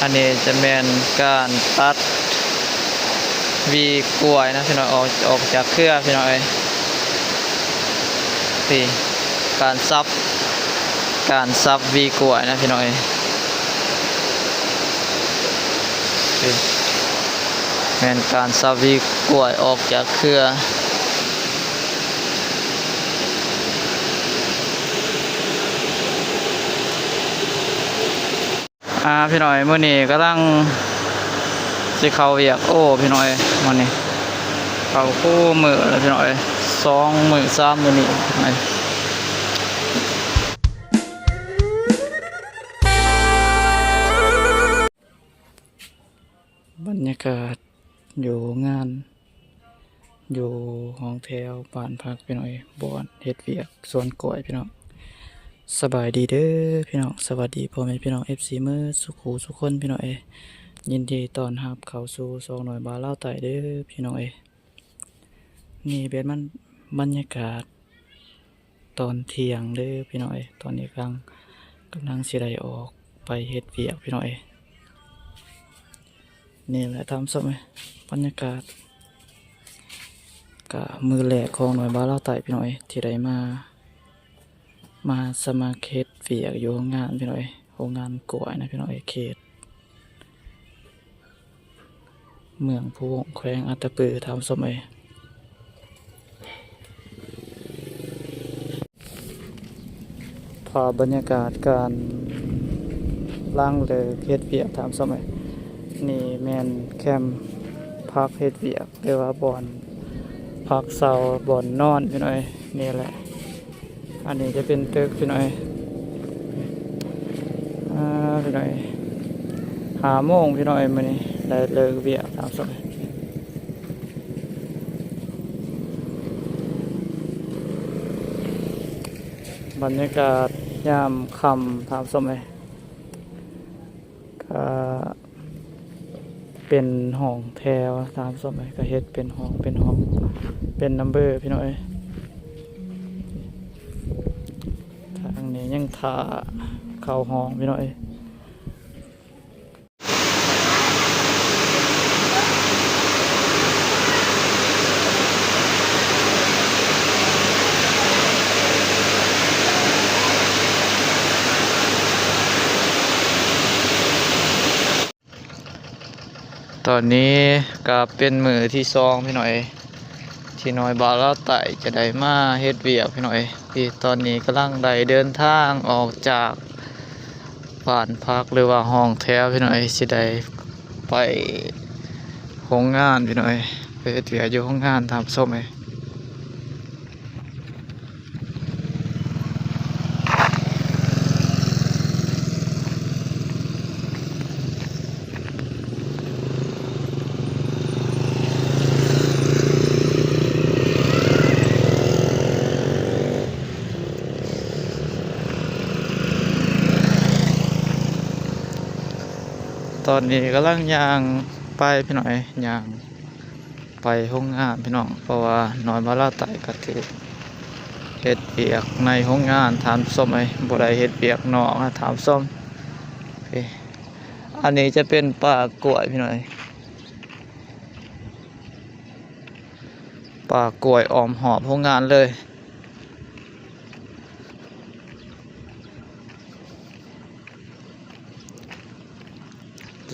ອັນນີ້ຈະແມ່ນການຕັດວີກ້ວຍນະພີ່ນ້ອງ ອອກ ອອກຈາກເຄືອພີ່ນ້ອງເອີຍ. ນີ້ການສັບ ການສັບວີກ້ວຍນະພີ່ນ້ອງເອີຍ. ນີ້ແມ່ນການສັບວີກ້ວຍອອກຈາກເຄືອ. ອ່າ ພີ່ນ້ອງ ມື້ນີ້ກຳລັງຊິເຂົ້າວຽກ. ໂອ້ ພີ່ນ້ອງ ມື້ນີ້ເຂົ້າຄູ່ມື້ແລ້ວພີ່ນ້ອງ ສອງມື້ສາມມື້ນີ້. ບັນຍາກາດຢູ່ໂຮງງານ ຢູ່ຫ້ອງແຖວບ້ານພັກພີ່ນ້ອງເອີຍ ບ່ອນເຮັດວຽກສວນກ້ວຍພີ່ນ້ອງ. ສະບາຍດີເດີພີ່ນ້ອງ ສະຫວັດດີພໍ່ແມ່ພີ່ນ້ອງ ເອັຟຊີ ເໝິດສູ່ຄູ່ສູ່ຄົນພີ່ນ້ອງເອີຍ. ຍິນດີຕ້ອນຮັບເຂົ້າສູ່ຊ່ອງນ້ອຍບ່າວລາວໃຕ້ເດີພີ່ນ້ອງເອີຍ. ນີ້ເປັນມັນ ບັນຍາກາດ ຕອນທ່ຽງເດີພີ່ນ້ອງເອີຍ. ຕອນນີ້ກຳລັງ ກຳລັງຊິໄດ້ອອກໄປເຮັດວຽກພີ່ນ້ອງເອີຍ. ນີ້ແຫຼະທ່ານຜູ້ຊົມເອີຍ ບັນຍາກາດ ກະມື້ແລກຂອງນ້ອຍບ່າວລາວໃຕ້ພີ່ນ້ອງເອີຍ ທີ່ໄດ້ມາ ມາສະໝັກເຮັດວຽກຢູ່ໂຮງງານພີ່ນ້ອງເອີຍ. ໂຮງງານກ້ວຍນະພີ່ນ້ອງເອີຍ ເຂດ ເມືອງພູວົງ ແຂວງອັດຕະປື ທ່ານຜູ້ຊົມເອີຍ. ພາບບັນຍາກາດການຫຼັງເລີກເຮັດວຽກ ທ່ານຜູ້ຊົມເອີຍ. ນີ້ແມ່ນແຄມພັກເຮັດວຽກ ຫຼືວ່າບ່ອນພັກເຊົາ ບ່ອນນອນພີ່ນ້ອງເອີຍ. ນີ້ແຫຼະ ອັນນີ້ຈະເປັນຕຶກພີ່ນ້ອງເອີຍ. ອ່າ ພີ່ນ້ອງເອີຍ ຫ້າໂມງພີ່ນ້ອງເອີຍ ມື້ນີ້ໄດ້ເລີກວຽກ ທ່ານຜູ້ຊົມເອີຍ. ບັນຍາກາດຍາມຄ່ຳ ທ່ານຜູ້ຊົມເອີຍ. ກະເປັນຫ້ອງແຖວ ທ່ານຜູ້ຊົມເອີຍ ກະເຮັດເປັນຫ້ອງ ເປັນຫ້ອງ ເປັນນຳເບີພີ່ນ້ອງເອີຍ. ທາງນີ້ຍັງຖ້າເຂົ້າຫ້ອງພີ່ນ້ອງເອີຍ. ຕອນນີ້ກະເປັນມື້ທີສອງພີ່ນ້ອງເອີຍ ທີ່ນ້ອຍບ່າວລາວໃຕ້ຈະໄດ້ມາເຮັດວຽກພີ່ນ້ອງເອີຍ. ທີ່ຕອນນີ້ກຳລັງໄດ້ເດີນທາງອອກຈາກບ້ານພັກ ຫຼືວ່າຫ້ອງແຖວພີ່ນ້ອງເອີຍ ຊິໄດ້ໄປໂຮງງານພີ່ນ້ອງເອີຍ ໄປເຮັດວຽກຢູ່ໂຮງງານ ທ່ານຜູ້ຊົມເອີຍ. ຕອນນີ້ກຳລັງຍ່າງໄປພີ່ນ້ອງເອີຍ ຍ່າງ ໄປໂຮງງານພີ່ນ້ອງ ເພາະວ່ານ້ອຍບ່າວລາວໃຕ້ກະຖືກເຮັດວຽກໃນໂຮງງານ ທ່ານຜູ້ຊົມເອີຍ ບໍ່ໄດ້ເຮັດວຽກນອກນະ ທ່ານຜູ້ຊົມ. ອັນນີ້ຈະເປັນປ່າກ້ວຍພີ່ນ້ອງເອີຍ ປ່າກ້ວຍອ້ອມຮອບໂຮງງານເລີຍ.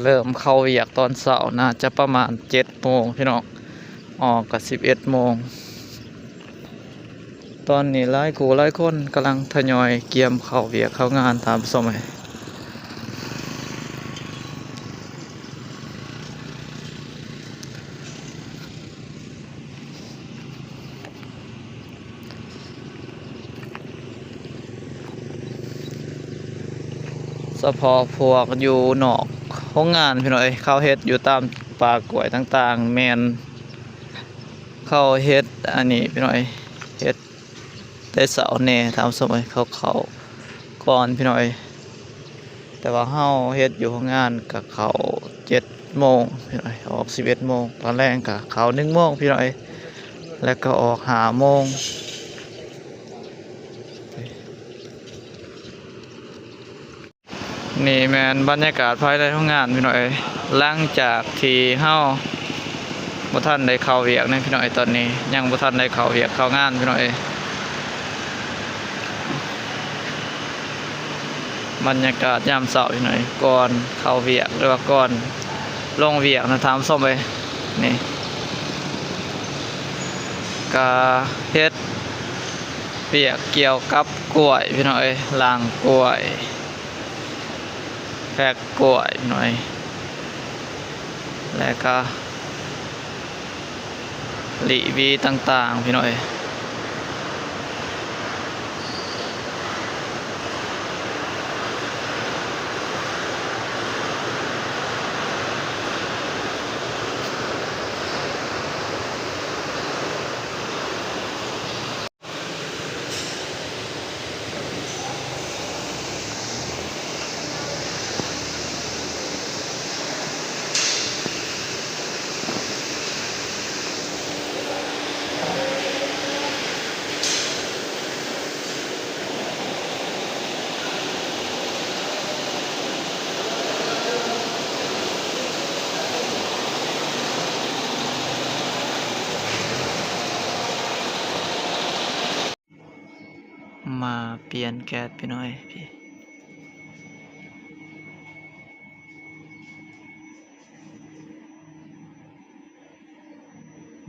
ເລີ່ມເຂົ້າວຽກຕອນເຊົ້າ ໜ້າຈະປະມານເຈັດໂມງພີ່ນ້ອງ ອອກກະສິບເອັດໂມງ. ຕອນນີ້ຫຼາຍຄູ່ຫຼາຍຄົນກຳລັງທະຍອຍກຽມເຂົ້າວຽກເຂົ້າງານ ທ່ານຜູ້ຊົມເອີຍ. ສະເພາະພວກຢູ່ນອກໂຮງງານພີ່ນ້ອງເອີຍ ເຂົາເຮັດຢູ່ຕາມປ່າກ້ວຍຕ່າງໆ ແມ່ນເຂົາເຮັດອັນນີ້ພີ່ນ້ອງເອີຍ ເຮັດແຕ່ເຊົ້າແດ່ ທ່ານຜູ້ຊົມເອີຍ ເຂົາເຂົ້າກ່ອນພີ່ນ້ອງເອີຍ. ແຕ່ວ່າເຮົາເຮັດຢູ່ໂຮງງານກະເຂົ້າເຈັດໂມງພີ່ນ້ອງເອີຍ ອອກສິບເອັດໂມງ ຕອນແລງກະເຂົ້າໜຶ່ງໂມງພີ່ນ້ອງເອີຍ ແລ້ວກະອອກຫ້າໂມງ. ນີ້ແມ່ນບັນຍາກາດພາຍໃນໂຮງງານພີ່ນ້ອງເອີຍ ຫຼັງຈາກທີ່ເຮົາບໍ່ທັນໄດ້ເຂົ້າວຽກນະພີ່ນ້ອງເອີຍ ຕອນນີ້ຍັງບໍ່ທັນໄດ້ເຂົ້າວຽກເຂົ້າງານພີ່ນ້ອງເອີຍ. ບັນຍາກາດຍາມເຊົ້າພີ່ນ້ອງເອີຍ ກ່ອນເຂົ້າວຽກ ຫຼືວ່າກ່ອນລົງວຽກນະທ່ານຜູ້ຊົມເອີຍ. ນີ້ກະເຮັດວຽກກ່ຽວກັບກ້ວຍພີ່ນ້ອງເອີຍ ລ້າງກ້ວຍ ແພັກກ້ວຍພີ່ນ້ອງເອີຍ ແລ້ວກະ ລີວີຕ່າງໆ ພີ່ນ້ອງເອີຍ. ມາປ່ຽນແກັດພີ່ນ້ອງເອີຍ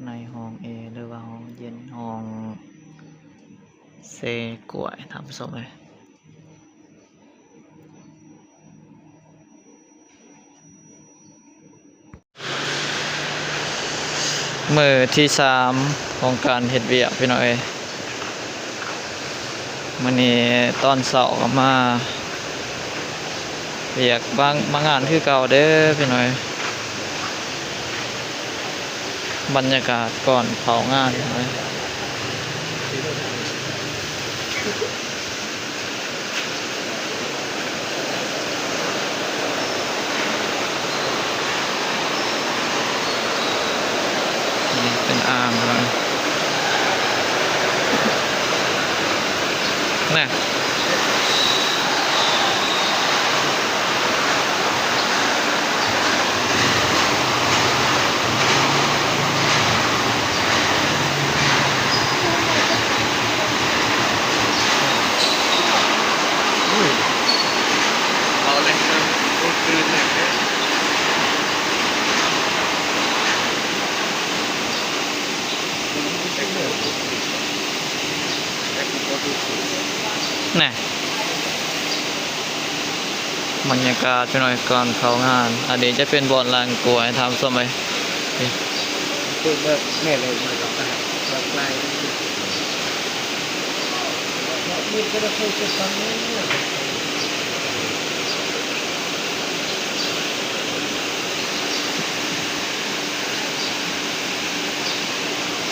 ໃນຫ້ອງແອ ຫຼືວ່າຫ້ອງເຢັນ ຫ້ອງແຊ່ກ້ວຍ ທ່ານຜູ້ຊົມເອີຍ. ມື້ທີສາມຂອງການເຮັດວຽກພີ່ນ້ອງເອີຍ. ມື້ນີ້ຕອນເຊົ້າກໍມາວຽກບາງ ມາງານຄືເກົ່າເດີພີ່ນ້ອງເອີຍ. ບັນຍາກາດກ່ອນເຂົ້າງານພີ່ນ້ອງເອີຍ. ນີ້ເປັນອ່າງເນາະ ນະ. ນະ ບັນຍາກາດ ພີ່ນ້ອງ ກ່ອນເຂົ້າງານ. ອັນນີ້ຈະເປັນບ່ອນລ້າງກ້ວຍ ທ່ານຜູ້ຊົມເອີຍ. ເປັນແບບແມ່ນເລີຍ ແບບລາຍ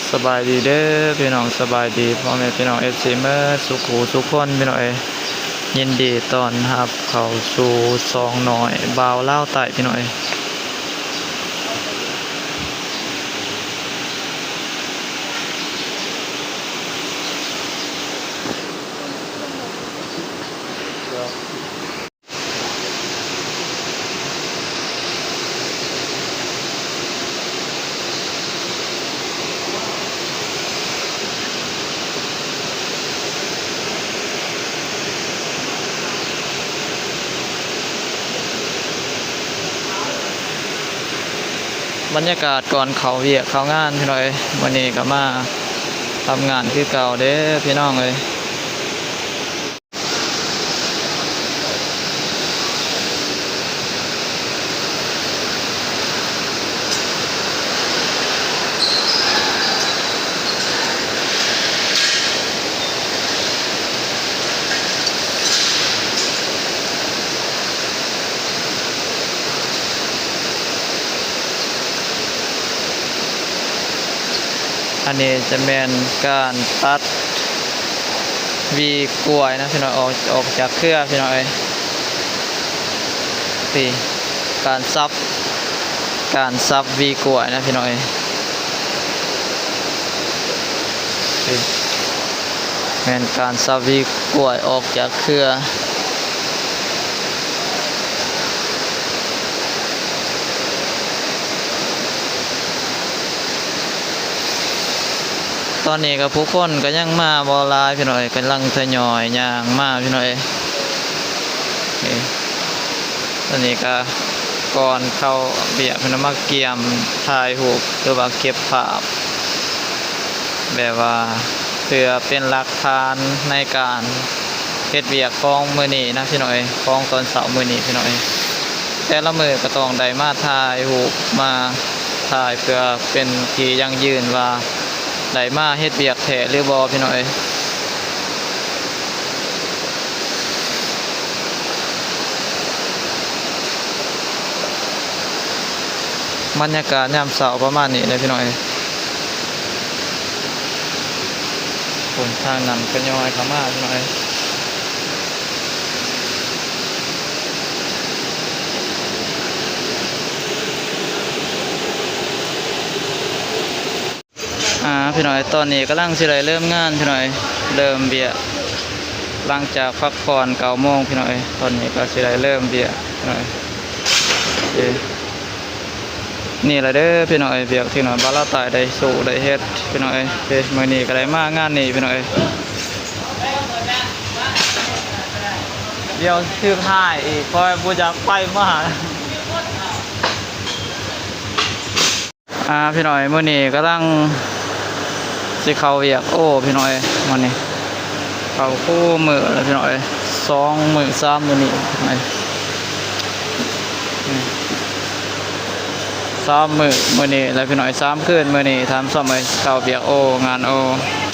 ສະບາຍດີເດີພີ່ນ້ອງ ສະບາຍດີພໍ່ແມ່ພີ່ນ້ອງ ເອັຟຊີ ເໝິດສູ່ຜູ້ສູ່ຄົນພີ່ນ້ອງເອີຍ. ຍິນດີຕ້ອນຮັບເຂົ້າສູ່ຊ່ອງນ້ອຍບ່າວລາວໃຕ້ພີ່ນ້ອງເອີຍ. ບັນຍາກາດກ່ອນເຂົ້າວຽກເຂົ້າງານພີ່ນ້ອງເອີຍ. ມື້ນີ້ກໍມາທຳງານຄືເກົ່າເດີພີ່ນ້ອງເອີຍ. ອັນນີ້ຈະແມ່ນການຕັດ ຫວີກ້ວຍນະພີ່ນ້ອງ ອອກ ອອກຈາກເຄືອພີ່ນ້ອງເອີຍ. ນີ້ການສັບ ການສັບຫວີກ້ວຍນະພີ່ນ້ອງເອີຍ. ນີ້ແມ່ນການສັບຫວີກ້ວຍອອກຈາກເຄືອ. ຕອນນີ້ກໍຜູ້ຄົນກໍຍັງມາບໍ່ຫຼາຍພີ່ນ້ອງເອີຍ ກຳລັງທະຍອຍຍ່າງມາພີ່ນ້ອງເອີຍ. ນີ້ ຕອນນີ້ກໍກ່ອນເຂົ້າວຽກພີ່ນ້ອງ ມາກຽມຖ່າຍຮູບ ຫຼືວ່າເກັບພາບ ແບບວ່າເພື່ອເປັນຫຼັກຖານໃນການເຮັດວຽກຂອງມື້ນີ້ນະພີ່ນ້ອງເອີຍ ຂອງຕອນເຊົ້າມື້ນີ້ພີ່ນ້ອງເອີຍ. ແຕ່ລະມື້ກໍຕ້ອງໄດ້ມາຖ່າຍຮູບ ມາຖ່າຍເພື່ອເປັນທີ່ຢັ້ງຢືນວ່າ ໄດ້ມາເຮັດວຽກແທ້ຫຼືບໍ່ພີ່ນ້ອງເອີຍ. ບັນຍາກາດຍາມເຊົ້າປະມານນີ້ເດ້ພີ່ນ້ອງເອີຍ. ຄົນທາງນັ້ນທະຍອຍເຂົ້າມາພີ່ນ້ອງເອີຍ. ອ່າ ພີ່ນ້ອງເອີຍ ຕອນນີ້ກຳລັງຊິໄດ້ເລີ່ມງານພີ່ນ້ອງເອີຍ ເລີ່ມວຽກ ຫຼັງຈາກພັກຜ່ອນເກົ້າໂມງພີ່ນ້ອງເອີຍ ຕອນນີ້ກໍຊິໄດ້ເລີ່ມວຽກພີ່ນ້ອງເອີຍ. ນີ້ລະເດີພີ່ນ້ອງເອີຍ ວຽກທີ່ນ້ອງບ່າວລາວໃຕ້ໄດ້ສູ້ໄດ້ເຮັດພີ່ນ້ອງເອີຍ. ມື້ນີ້ກໍໄດ້ມາງານນີ້ພີ່ນ້ອງເອີຍ. ດຽວຖືກຮ້າຍອີກ ຂ້ອຍບໍ່ຢາກໄປມາ. ອ່າ ພີ່ນ້ອງເອີຍ ມື້ນີ້ກຳລັງຊິເຂົ້າວຽກ. ໂອ້ ພີ່ນ້ອງເອີຍ ມື້ນີ້ເຂົ້າຄູ່ມື້ແລ້ວພີ່ນ້ອງເອີຍ ສອງມື້ສາມມື້ນີ້ພີ່ນ້ອງເອີຍ. ສາມມື້ມື້ນີ້ແລ້ວພີ່ນ້ອງເອີຍ ສາມຄືນມື້ນີ້ ທ່ານຜູ້ຊົມເອີຍ ເຂົ້າວຽກ ໂອ້ ງານ ໂອ້.